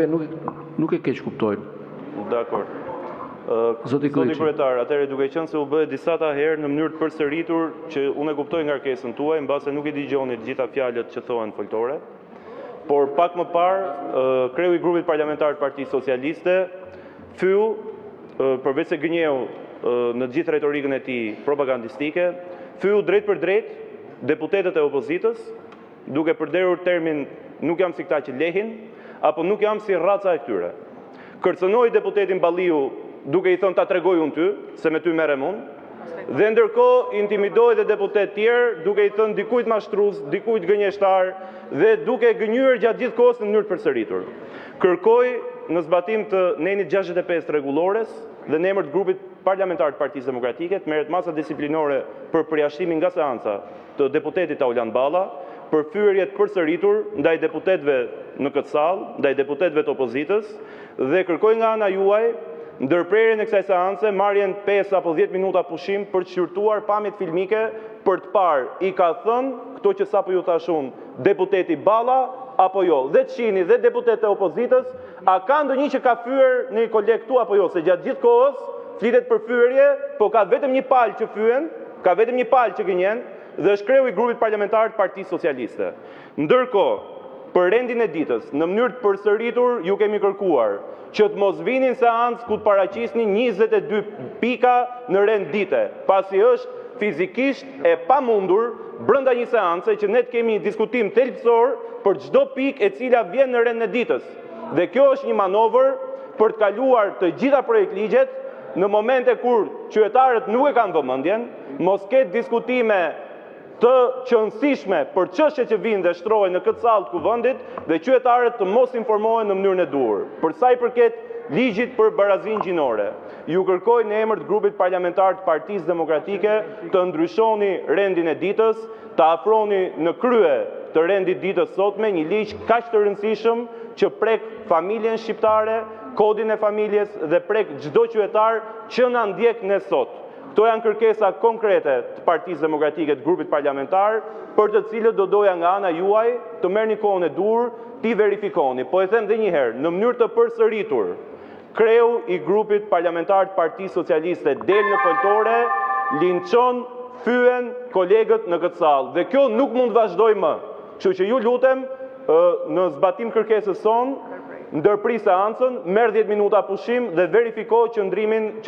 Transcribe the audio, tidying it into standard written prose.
Nuk e keqkuptojnë. Dakord. Zoti Këlliçi. Zoti Kryetar, atëherë duke qenë se u bë e disata herë në mënyrë të përsëritur, që unë e kuptoj ngarkesën tuaj, mbase nuk i dëgjoni të gjitha fjalët që thuhen në foltore, por pak më parë kreu i Grupit Parlamentar të Partisë Socialiste fyeu, përveçse gënjeu në të gjithë retorikën e tij propagandistike, fyeu drejtpërdrejt deputetët e opozitës, duke përdorur termin “nuk jam si këta që lehin” apo “nuk jam si raca e këtyre”. Kërcënoi deputetin Balliu, duke i thënë: “Ta tregoj unë ty, se me ty merrem unë”, dhe ndërkohë intimidoi edhe deputetë të tjerë, duke i thënë dikujt “mashtrues”, dikujt “gënjeshtar” dhe duke gënjyer gjatë gjithë kohës në mënyrë të përsëritur. Kërkoj, në zbatim të nenit 65 të Rregullores dhe në emër të Grupit Parlamentar të Partisë Demokratike, të merret masa disiplinore për përjashtimin nga seanca të deputetit Taulant Balla, për fyerje të përsëritur ndaj deputetëve në këtë sallë, ndaj deputetëve të opozitës, dhe kërkoj nga ana juaj ndërprerjen e kësaj seance, marrjen 5 apo 10 minuta pushim për të shqyrtuar pamjet filmike, për të parë nëse i ka thënë këto që sapo ju thashë unë deputeti Balla apo jo. Dhe të shihni edhe deputetët e opozitës, a ka ndonjë që ka fyer ndonjë koleg këtu apo jo, sepse gjatë gjithë kohës flitet për fyerje, por ka vetëm një palë që fyen, ka vetëm një palë që gënjen dhe është kreu i Grupit Parlamentar të Partisë Socialiste. Ndërkohë, për rendin e ditës, në mënyrë të përsëritur ju kemi kërkuar që të mos vini në seancë ku të paraqisni 22 pika në rend dite, pasi është fizikisht e pamundur brenda një seance që ne të kemi një diskutim thelbësor për çdo pikë e cila vjen në rendin e ditës. Dhe kjo është një manovër për të kaluar të gjitha projektligjet në momente kur qytetarët nuk e kanë vëmendjen, të mos ketë diskutime të qenësishme për çështjet që vijnë dhe shtrohen në këtë sallë të Kuvendit dhe qytetarët të mos informohen në mënyrën e duhur. Për sa i përket ligjit “Për barazinë gjinore”, ju kërkoj në emër të Grupit Parlamentar të Partisë Demokratike të ndryshoni rendin e ditës, të afroni në krye të rendit të ditës së sotme një ligj kaq të rëndësishëm që prek familjen shqiptare, kodin e familjes dhe prek çdo qytetar që na ndjek ne sot. Këto janë kërkesa konkrete të Partisë Demokratike, të grupit parlamentar, për të cilat do të doja nga ana juaj të merrni kohën e duhur t'i verifikoni. Po e them edhe një herë, në mënyrë të përsëritur, kreu i Grupit Parlamentar të Partisë Socialiste del në foltore, linçon, fyen kolegët në këtë sallë dhe kjo nuk mund të vazhdojë më. Kështu që, ju lutem, në zbatim të kërkesës sonë, ndërprisni seancën, merr 10 minuta pushim dhe verifiko qëndrimin që